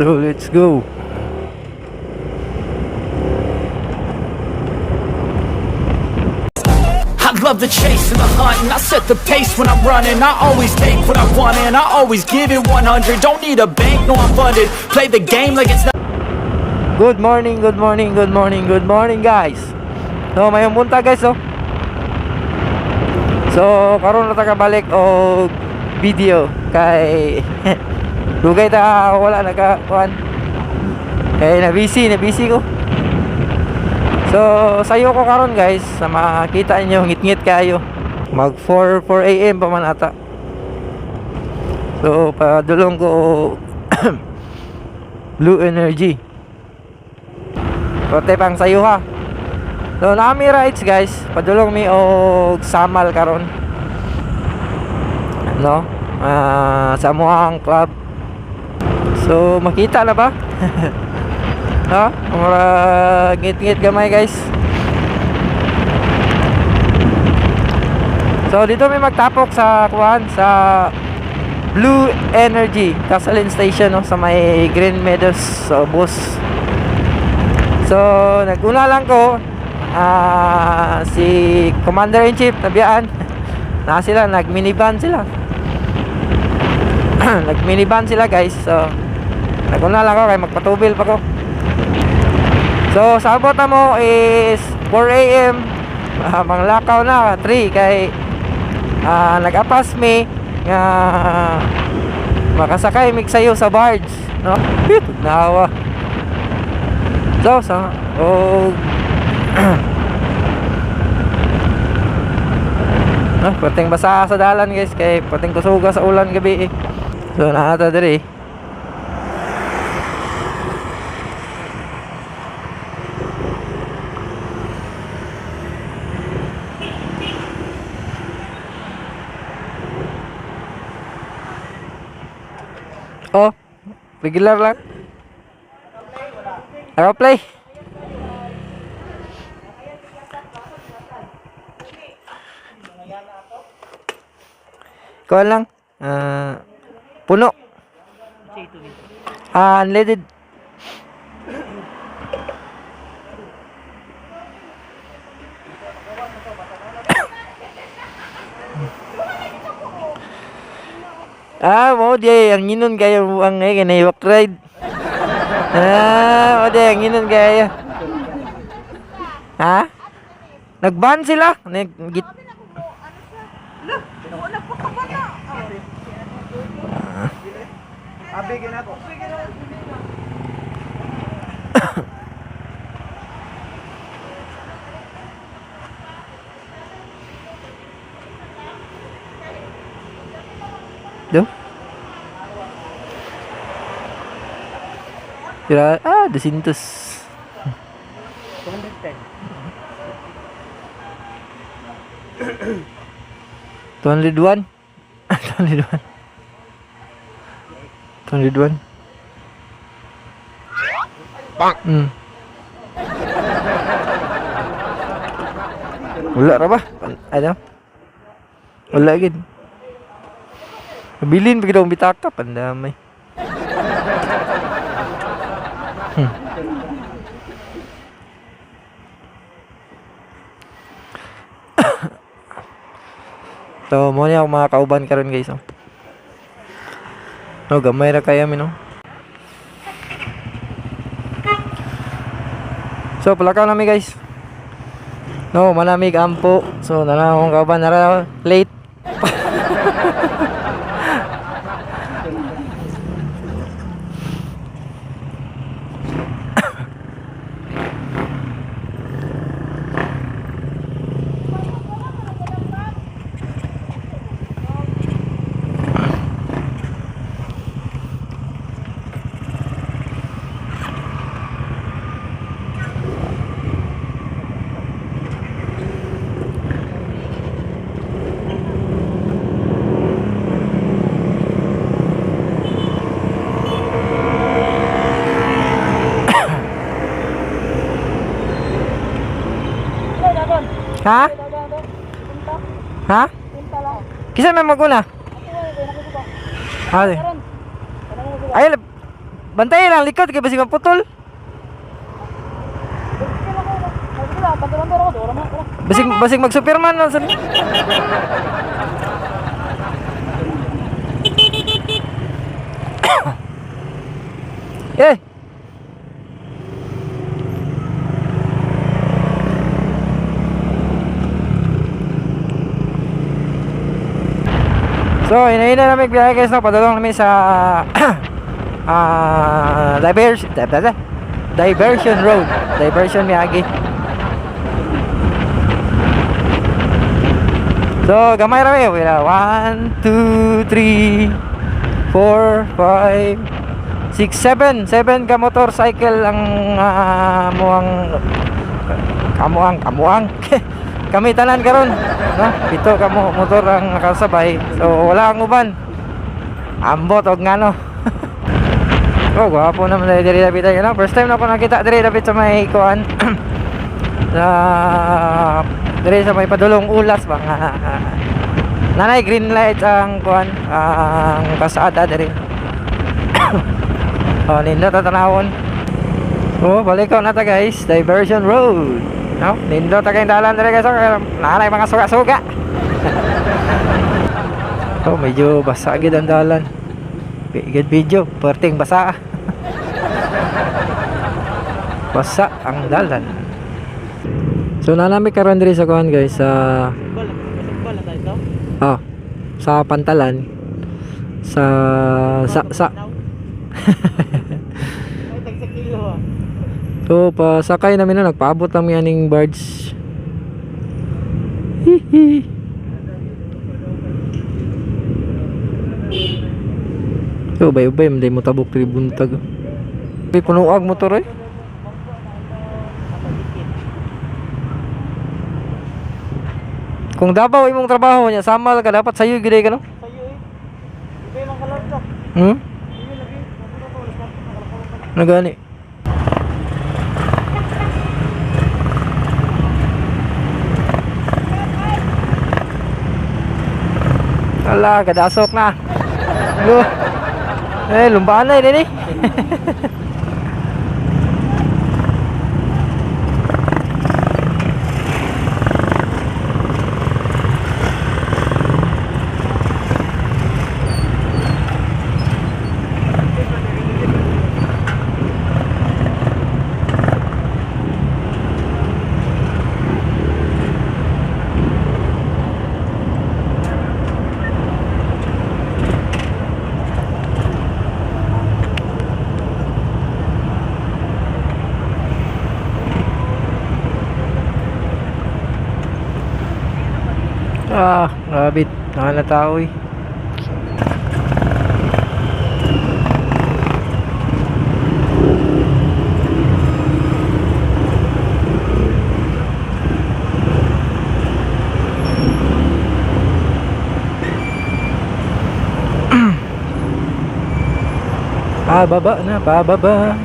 So let's go. I love the chase and the hunt, and I set the pace when I'm running. I always take what I want and I always give it 100. Don't need a bank, no, I'm funded. Play the game like it's not Good morning, good morning, good morning, good morning, guys. So mayong buntag, guys, oh. So karon na ta kabalik og video kay dugay ta wala naka kuan. Kay na busy ko. So sayo ko karon, guys, sa makita niyo ngit-ngit kayo. Mag 4 4 AM pa man ata. So padulong ko og Blue Energy. Kote pang sayo ha. So nami rides, guys, padulong mi og Samal karon. No? Ah, sa amuang club. So makita na ba? Ha? Mura ngit-ngit gamay, guys. So dito may magtapok sa kuan sa Blue Energy gasoline station, no, sa may Green Meadows sa bus. So, naguna lang ko si Commander in Chief nabiyaan. Na sila nag minivan sila. Nag minivan sila, guys. So, naguna lang ko kay magpatubil pa ko. So, sa abot na mo is 4 AM. Manglakaw na 3 kay nag-apas mi nga makasakay mig sayo sa barge, no? Nawa. So, sa o ah, pating basa sa dalan, guys, kay pating kusuga sa ulan gabi eh. So naata diri. Oh, regular lang. Aeroplay. Kuha lang. Ah, puno. Ah, unleaded. Ah, mo di ang inon kayo ang eh kanay walk ride. Ah, mo di ang inon kayo. Ha? Nagban sila. Nag git Do? Kira, ah, 200. 210. 201. 201. 201. Bang. Wala ra ba? Ano? Wala gid. Bilin pa gid akong bitaka pandamay. So, mo ni ako mga kauban karon, guys, oh. No, gamay ra kaya mi, no. So, palakaw nami, guys. No, manamig ampo. So, nana akong kauban nara late. Ha? Ha? Kisa may maguna? Ah, di. Ay, Bantay lang likod kay basig maputol. Basig basig mag Superman lang sa. Eh. So, inaina namin biyahe guys, no? Padulong namin sa diversion road. Diversion Miyagi. So, gamay rami. Wala. 1, 2, 3, 4, 5, 6, 7. 7 ka motorcycle ang muang kamuang kamuang kami tanan karon, no? Pito ka mo motor ang nakasabay, so wala ang uban, ambot og ngano. Oh, gwapo naman diri diri dapit ay, no? First time na ako nakita diri dapit sa may kuan, sa diri sa may padulong Ulas ba nga nanay green light ang kuan, ang pasada diri. Oh, nindot ta tanawon. Oh, balik ko na ta guys, Diversion Road. No, nindot ta kayong dalan diri guys. Oh, nanay mga suga-suga. Oh, medyo basa gid ang dalan. Good video, perting basa. Basa ang dalan. So nanami karon diri sa kuan guys sa oh, sa Pantalan sa So pasakay namin na nagpaabot lang mi aning barge. Hihi. So bay-bay man mo tabok diri buntag. Bi punuag motor eh. Kung Davao imong trabaho niya, samal ka dapat sayo gid ka, no? Hmm? Ano gani? Ala, kadasok na. Go. Eh, lumbaan na eh, eh. Ah, grabe. Nakana tao eh. Pababa na, pababa.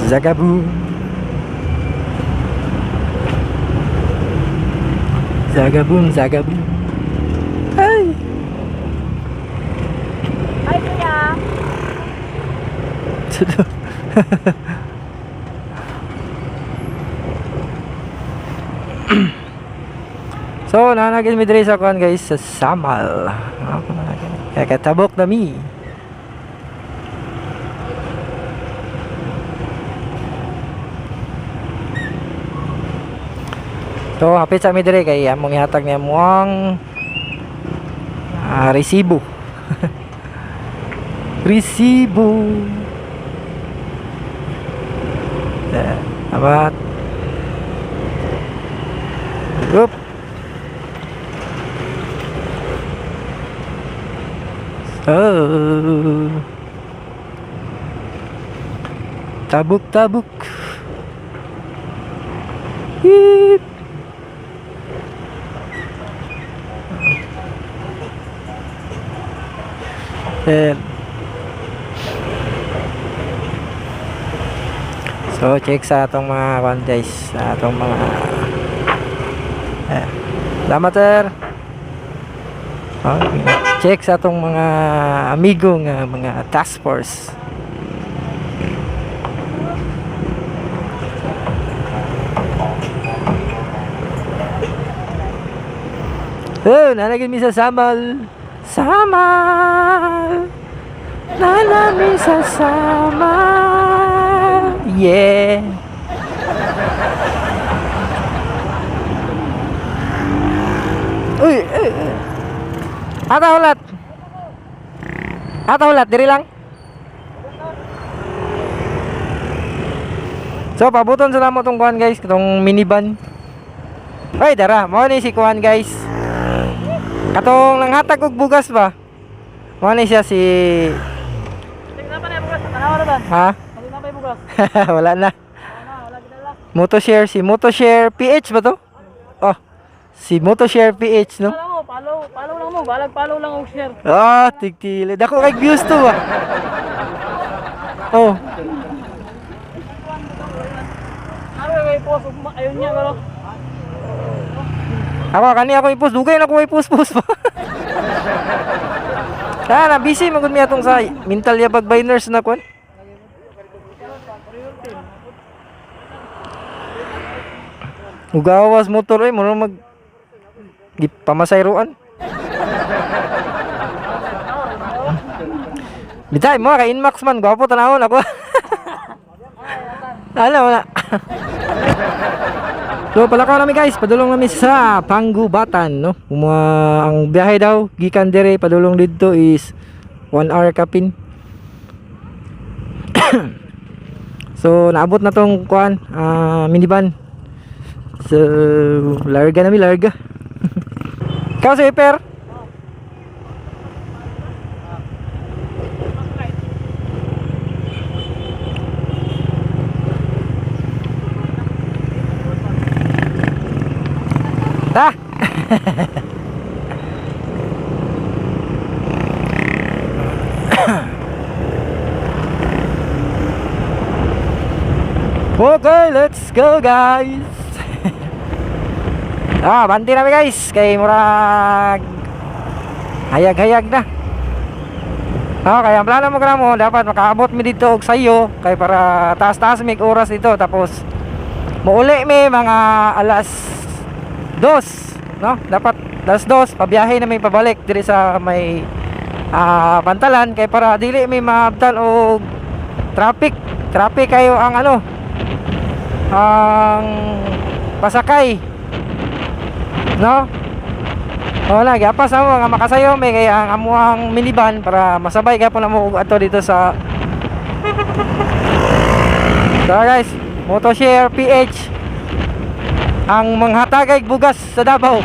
Zagabu. Zagabun, zagabun. Ay! Ay, kuya. So, nanagin mi diri sa kuan guys sa Samal. Kaya katabok na mi. So, hapit sa mi diri kay among ihatag niya mo ang resibo. Resibo. Eh, abat. Oop. Oh. Tabuk tabuk. Hip. Eh. So, check sa atong mga kwan guys, sa atong mga eh. Salamat sir. Okay. Check sa atong mga amigo nga mga task force. Oh, nalagay mi sa Samal. Samal. Nalami sa Samal. Yeah. Uy, uy, uy. Ata ulat. Ata ulat, diri lang. So, pabuton sa namo tong kuan, guys, katong minivan. Ay, dara, mao ni si kuan, guys. Katong nanghatag og bugas ba? Mao ni siya si Tingnan pa na yung bugas. Tanawa na ba? Ha? Tingnan pa yung bugas. Wala na. Wala na, wala gidala. Motoshare, si Motoshare PH ba to? Oh, si Motoshare PH, no? Wala mo, follow, follow lang mo. Balag follow lang og share. Ah, tigtili. Dako kay views to ba? Oh, Ano kay post ug ayun niya pero. Ako kani ako i-post, dugay na ko i-post post pa. Ah, na busy man gud mi atong sa mental yabag by nurse na kwan. Ugawas motor eh, mura mag di pamasayroan. Bitay mo kay Inmax man, gwapo tanawon ako. Ano wala. So palakaw namin, guys, padulong namin sa Panggubatan, no. Mga, ang biyahe daw gikan dire padulong didto is 1 hour kapin. So naabot na tong kuan, minivan. So larga nami, larga. Ikaw si Per. Ta. Okay, let's go, guys. Ah, banti namin, guys, kay murag hayag-hayag na. Ah, kaya ang plano mo mo dapat makaabot mi dito og sayo kay para taas-taas mig oras dito, tapos muuli mi mga alas 2, no? Dapat alas 2 pabiyahe na mi pabalik diri sa may pantalan kay para dili mi maabtan og traffic. Traffic kayo ang ano, ang pasakay, no? Wala, giapas amo nga makasayo may kay ang amuang minivan para masabay gyapon namo og ato dito sa. So guys, Motoshare PH ang manghatagay bugas sa Davao.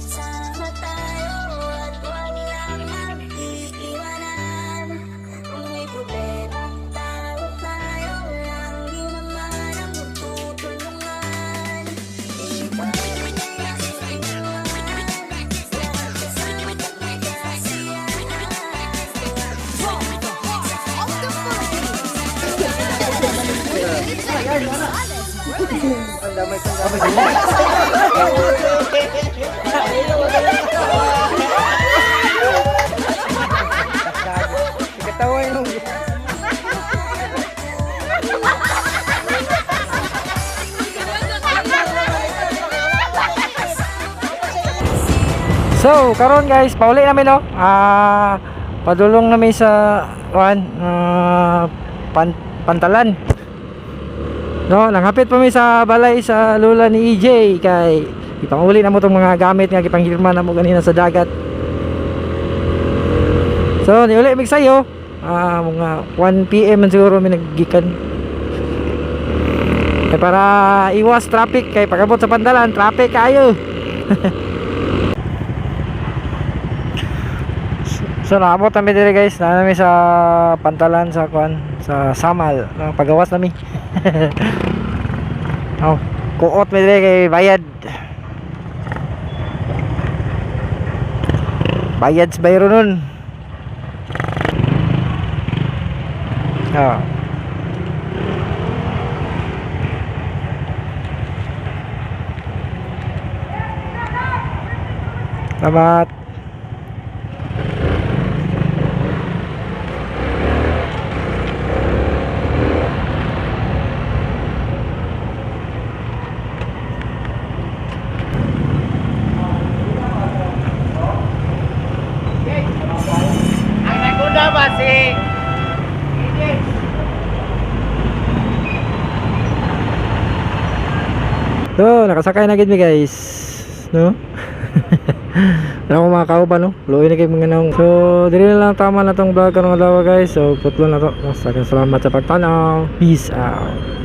Sama-sama tayo at walang mag-iiwanan. Kung may problema, tayo-tayo lang. Di naman ang magtutulungan. Di pwede kasiyahan. Lahat kasama kasiyahan. Katawa yung So, karon guys, pauli namin, no. Padulong namin sa kuan, pantalan. No, nanghapit pa mi sa balay sa lula ni EJ kay Ipanguli na mo tong mga gamit nga gipanghirma na mo ganina sa dagat. So, niuli mig sayo. Ah, mga 1 PM man siguro mi naggikan. Kay para iwas traffic kay pagabot sa Pandalan, traffic kayo. So naabot kami dire, guys, na nami sa Pantalan sa kuan sa Samal, no, pagawas nami. Oh, kuot mi dire kay bayad. Bayad sa bayro nun. Oh. Salamat. Ang naguna ba si So, nakasakay na gid mi, guys. No? Wala akong mga kauban, no? Luoy na kay mga naong. So, diri na lang tama na tong vlog karong adlaw, guys. So, putlo na to. Maraming salamat sa pagtanaw. Peace out.